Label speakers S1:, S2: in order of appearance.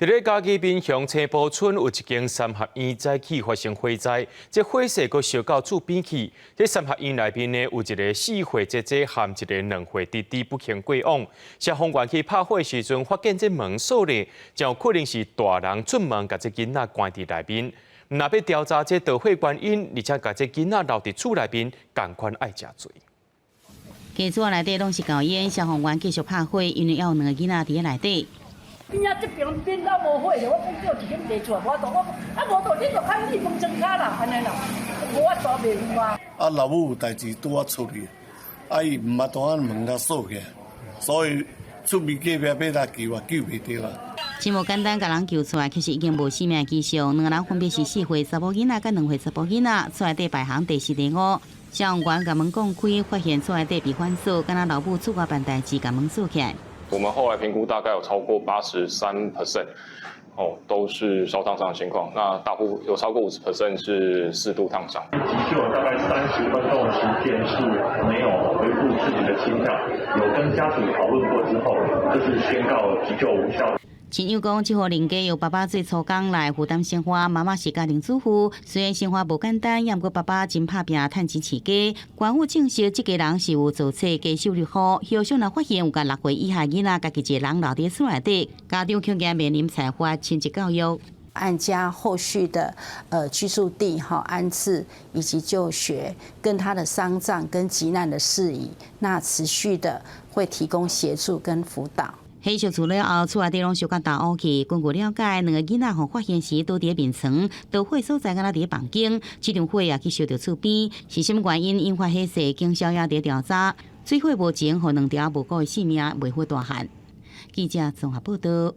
S1: 佇咧嘉義民雄青埔村有一間三合院早起發生火災，這火勢閣燒到厝邊去。這三合院內面呢，有一個4歲姐姐和一個2歲弟弟不幸過往。消防員去拍火時陣，發現這門鎖咧，真有可能是大人出門共這囡仔關佇內面。若欲調查這導火原因，而且共這囡仔留佇厝內面，仝款愛食罪。
S2: 家厝內底攏是厚煙，消防員繼續拍火，因為猶有兩个囡仔佇內底。
S3: 邊仔這邊邊都無火咧，我講叫一間地出來，無法度，我啊無度，你就看你門窗跤啦，按呢啦，無法度袂有啊。
S4: 啊，老母有代誌拄仔出去，啊，伊毋捌當門共鎖起來，所以出面隔壁欲來救啊，救袂著啊。
S2: 真無簡單，共人救出來，其實已經無生命跡象。兩个人分別是4歲查某囡仔佮2歲查埔囡仔，厝內底排行第四、第五。消防員共門摃開，發現厝內底被反鎖，敢若老母出外辦代誌，共門鎖起來。
S5: 我們後來評估大概有超過83% 哦，都是燒燙傷的情況。那大部分有超過50% 是四度燙傷。
S6: 急救大概30分鐘的時間是沒有恢復自己的心跳，有跟家屬討論過之後，就是宣告急救無效。
S2: 親友講，這戶人家由爸爸做粗工來負擔生活，媽媽是家庭主婦。雖然生活無簡單，毋過爸爸真拍拚，趁錢飼家。官府證實，這家人是有做冊低收入戶，後續若發現有共6歲以下囡仔家己一个人留佇厝內底，家長恐驚面臨裁罰、親職教育。
S7: 按家後續的居住地哈安置以及就學，跟他的喪葬跟急難的事宜，那持續的會提供協助跟輔導。
S2: 火燒厝了後，厝內底攏燒甲焦烏去。根據了解，兩個囡仔予發現時倒佇眠床，導火所在敢若佇房間，這場火也去燒著厝邊，是啥物原因引發火勢？警消也佇調查。水火無情，予兩條無辜的性命袂赴大漢。記者綜合報道。